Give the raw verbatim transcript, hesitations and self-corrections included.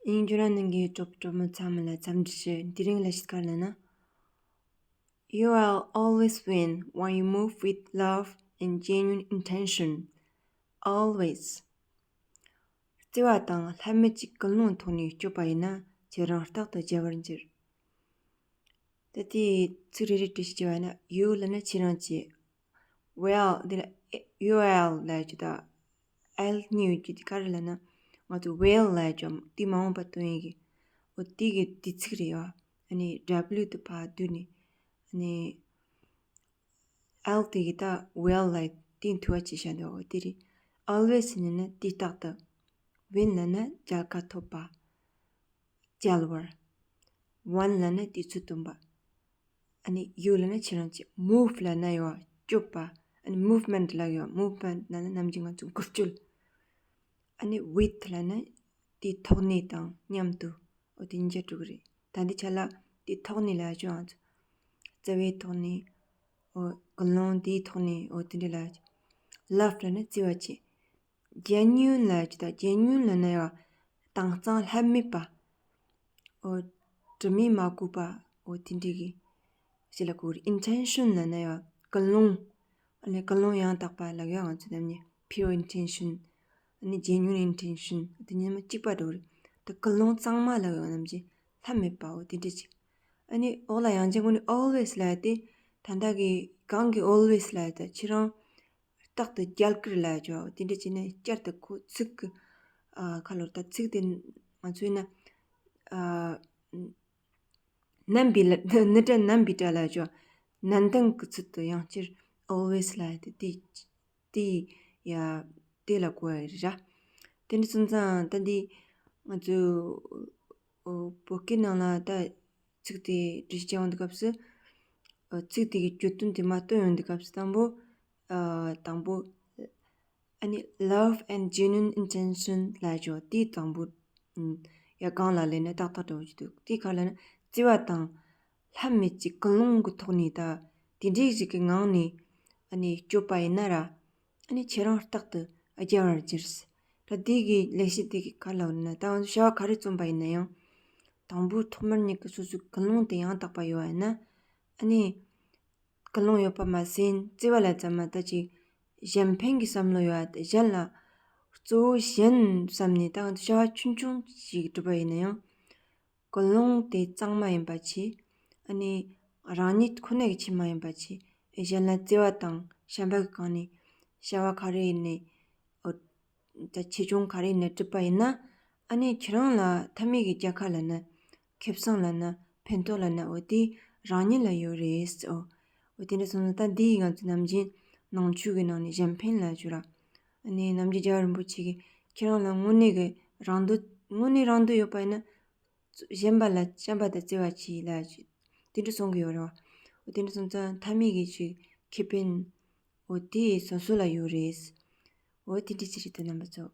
ཨིན་ཇོ་ར་ནང་གི་གྲོགས་གྲོགས་མོ་ཚང་མ་ལ་འཚམས་འདྲི་ཞུ། དེ་རིང་ལ་ཤི་ཁར་ལ་ན། You will always win when you move with love and genuine intention. Always. བརྩེ་བ་དང་ལྷད་མེད་ཀྱི་ཀུན་སློང་ཐོག་ནས་སྐྱོད་པ་ཡིན་ན་ཁྱེད་རང་རྟག་ཏུ་རྒྱལ་བར་འགྱུར། ད་དེའི་ཚིག་རེ་རེ་བྲིས་བྱས་པ་ན། You ལབ་ན་ཁྱེད་རང་གྱིས། Well འདི་ལ་ཡུ་ཨེལ་ལབ་ཀྱི་ད། ཨེལ་གཉིས་ཡོད་ཀྱི་དེ་ག་རེ་ལབ་ན། ང་ཚོ་ཝེལ་ལབ་ཀྱི་དེ་མ་འོངས་པ་སྟོན་ཡས་ཀྱི། འོ་དེ་གི་དེ་ཚིག་རེད་ཡ། ཨ་ནི་ཌབ་ལིའུ་དེ་ཕར་བསྡུས་ནས། ཨ་ནི་ཨེལ་དེ་གི་ད་ཝེལ་ལབ་དེ་མཐུད་པ་བྱས་བཞག་འདུག་འོ་དེ་རེད། ཨོལ་ཝེས་ཟེར་ན་དུས་རྟག་ཏུ། ཝིན་ལབ་ན་རྒྱལ་ཁ་ཐོབ་པ། རྒྱལ་བར། ཝན་ལབ་ན་དུས་ཚོད་སྟོན་པ། ཨ་ནི་ཡུ་ལབ་ན་ཁྱེད་རང་གྱིས། མུབ་ལབ་ན་ཡོད་སྐྱོད་པ། ཨ་ནི་མུབ་མེན་ཊི་ལབ་ཡོད། མུབ་མེན་ཊི་ལབ་ན་ནམ་རྒྱུན་ང་ཚོ་འགུལ་སྐྱོད། ཨ་ནི་ཝིད་ལབ་ན་དེའི་ཐོག་ནས་དང་མཉམ་དུ། འོ་དེ་གཉིས་ཆ་འགྲོ་གི་རེད། ད་འདི་ཆ་ལ་དེའི་ཐོག་ནས་ལབ་ཡ་ཅོ་ང་ཚོ། རྩ་བའི་ཐོག་ནས། འོ་ཀུན་སློང་དེའི་ཐོག་ནས་འོ་དེ་འདྲ་ལབ་ཡ་ཅོ། ལབ་ལབ་ན་བརྩེ་བ་བྱེད། ཇེ་ནུ་ཨིན་ལབ་ཀྱི་ད། ཇེ་ནུ་ཨིན་ལབ་ན་ཡང་དྭངས་གཙང་ལྷད་མེད་པ། འོ་དྲི་མས་མ་གོས་པ། འོ་དེ་འདྲ་གི་ཞིག་ལ་གོ་རེད། ཨིན་ཊེན་ཤན་ལབ་ན་ཡང་ཀུན་སློང་། ཨ་ནི་ཀུན་སློང་ཡང་དག་པ་ལབ་ཡ། ང་ཚོ་ནམ་ཉེ་ཕིའུར་ཨིན་ཊེན་ཤན། ཨ་ནི་ཇེ་ནུ་ཨིན་ཨིན་ཊེན་ཤན། དེ་གཉིས་མ་གཅིག་པ་འགྲོ་རེད། ད་ཀུན་སློང་གཙང་མ་ལབ་ཡ་ནམ་རྒྱུན་ལྷད་མེད་པ། འོ་དེ་འདྲ་ཅིག་ཨ་ནི་འོག་ལ་ཡང་ཅིག་ངོ་ནས་ཨོལ་ཝེས་ལབ་ཡ་དེ། ད་ལྟ་གི་གང་གི་ཨོལ་ཝེས་ལབ་ཡ་ད་ཁྱེད་རང་རྟག་ཏུ་རྒྱལ་ཁར་ལབ་ཡ་ཅོ། དེ་འདྲ་བྱས་ནས་བསྐྱར་དུ་ཁོ་ཚིག་གི། ཨ་ཁ་ལོར་ད་ཚིག་དེ་ང་ཚོས་ན། ཨ་རྣམ་པའི་ལ་ནི་སྒྲ་རྣམ་པའི་སྒྲ་ལབ་ཡ་ཅོ། ནན་ཏན་གྱི་ཚུལ་དུ་ཡང་བསྐྱར་ཨོལ་ཝེས་ལབ་ཡ་དེ་དེ་དེ་ཡ་དེ་ལ་གོ་ཡ་རེད་ར། དེ་འདྲ་སོང་ཙང་ད་འདི་ང་ཚོ་བོད་སྐད་ནང་ལ་ད་ཚིག་དེ་བྲིས་བྱས་ཡོང་དུས་སྐབས་སུ། ཚིག་དེ་གི་བརྗོད་དོན་དེ་མ་སྟོན་ཡོང་དུས་སྐབས་སུ་དང་པོ། ཨ་དང་པོ། ཨ་ནི་love and genuine intention ལབ་ཡ་ཅོ། དེའི་དང་པོ། ཨམ་ཡ་གང་ལ་ལབ་ན་ཏག་ཏག་འགྲོ་གི་འདུག་དེ་ག་ལབ་ན་བརྩེ་བ་དང་ལྷད་མེད་ཀྱི་ཀུན་སློང་གི་ཐོག་ནས་ད་དེ་འདྲའི་ཞིག་གི་ངང་ནས་ཨ་ནི་སྐྱོད་པ་ཡིན་ན་ར། ཨ་ནི་ཁྱེད་རང་རྟག་ཏུ་རྒྱལ་བར་འགྱུར། ད་དེ་གི་ལེགས་བཤད་དེ་གི་ག་ལབ་ན། ད་ང་ཚོ་བྱ་བ་ག་རེ་རྩོམ་པ་ཡིན་ན་ཡང་། དང་པོ་ཐོག་མར་ཉིད་ཀྱི་སོ་སོའི་ཀུན་སློང་དེ་ཡང་དག་པ་ཡོད་པ་ཡིན་ན། ཨ་ནི་ཀུན་སློང་ཡོད་པ་མ་ཟད་བརྩེ་བ་ལ་ཙམ་མ་ད་ཅིག་གཞན་ཕན་གྱི་བསམ་བློ་ཡོད་པ་དེ། གཞན་ལ་གཙོ་བོ་གཞན་བསམ་ནས་ད་ང་ཚོ་བྱ་བ་ཆུང་ཆུང་ཞིག་སྒྲུབ་པ་ཡིན་ན་ཡང་། ཀུན་སློང་དེ་གཙང་མ་ཡིན་པ་བྱས། ཨ་ནི་རང་ཉིད་ཁོ་ནའི་ཆེད་མ་ཡིན་པ་བྱས། གཞན་ལ་བརྩེ་བ་དང་བྱམས་པ་གི་སྒང་ནས་བྱ་བ་ག་རེ་ཡིན་ནའི། འོ་ད་ཆེ་ཆུང་ག་རེ་ཡིན་ནའི་སྒྲུབ་པ་ཡིན་ན། ཨ་ནི་ཁྱེད་རང་ལ་མཐའ་མའི་གི་རྒྱལ་ཁ་ལབ་ན། ཁེ་བཟང་ལབ་ན། ཕན་ཐོགས་ལབ་ན། འོ་དེ་རང་ཉིད་ལ་ཡོད་རེད། འོ་འོ་དེ་འདྲ་སོང་ཙང་ད་འདི་ཡི་ང་ཚོ་ནམ་རྒྱུན་ནང་ཆོས་ཀྱི་ནང་ནས་གཞན་ཕན་ལབ་རྒྱུ་ར། ཨ་ནི་ནམ་རྒྱུན་རྒྱལ་བ་རིན་པོ་ཆེ་གིས་ཁྱེད་རང་ལ་དངོས་གནས་ཀྱི་རང་འདོད། དངོས་གནས་རང་འདོད་ཡོད་པ་ཡིན་ན། གཞན་པ་ལ་བྱམས་པ་དང་བརྩེ་བ་གྱིས་ལབ་ཅིག་དེ་འདྲ་གསུང་གི་ཡོད་རེད་བ། འོ་དེ་འདྲ་སོང་ཙང་མཐའ་མའི་གི་ཅིག་ཁེ་ཕན། འོ་དེ་སོ་སོ་ལ་ཡོད་རེད། འོ་དེ་འདྲ་ཅིག་རེད་དོ་རྣམ་པ་ཚོ།